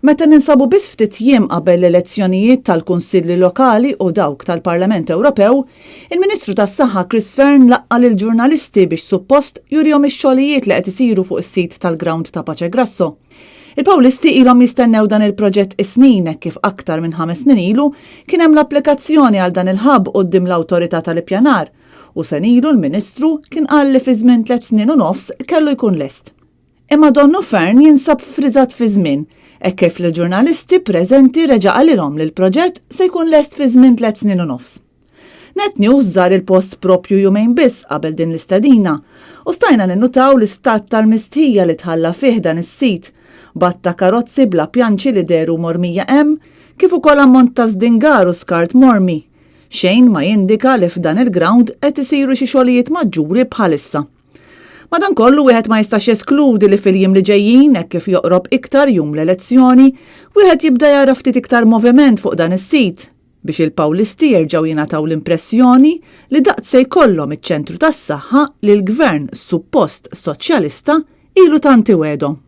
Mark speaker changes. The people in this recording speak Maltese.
Speaker 1: Meta ninsabu biss ftit jiem qabel l-elezzjonijiet tal-Kunsilli Lokali u dawk tal-Parlament Ewropew, il-Ministru tas-Saħħa Chris Fearne laqqa' lill-ġurnalisti biex suppost jurihom ix-xogħlijiet li qed isiru fuq is-sit tal-grawnd ta' Pace Grasso. Il-Pawlisti ilhom jistennew dan il-proġett is-snin hekk kif aktar minn ħames snin ilu kien hemm l-applikazzjoni għal dan il-hub quddiem l-Awtorità tal-Ippjanar u sena ilu l-Ministru kien qal li fi żmien tliet snin u nofs kellu jkun lest. Imma donnu Fearne jinsab ffriżat fiż-żmien, hekk kif lill-ġurnalisti preżenti reġa' qalilhom li l-proġett se jkun lest fi żmien tliet snin u nofs. Net News żar il-post proprju jumejn biss qabel din l-istedina u stajna ninnutaw l-istat tal-mistħija li tħalla fih dan is-sit, b'għadd ta' karozzi bla pjanċi li dehru mormija hemm, kif ukoll ammont ta' żdingar u skart mormi. Xejn ma jindika li f'dan il-grawnd qed isiru xi xogħlijiet maġġuri bħalissa. Madankollu wieħed ma jistax jeskludi li fil-jiem li ġejjin, hekk kif joqrob iktar jum l-elezzjoni, wieħed jibda jara ftit iktar moviment fuq dan is-sit, biex il-Pawlisti jerġgħu jingħataw l-impressjoni li daqt se jkollhom iċ-ċentru tas-saħħa li l-Gvern suppost soċjalista ilu tant iwegħedhom.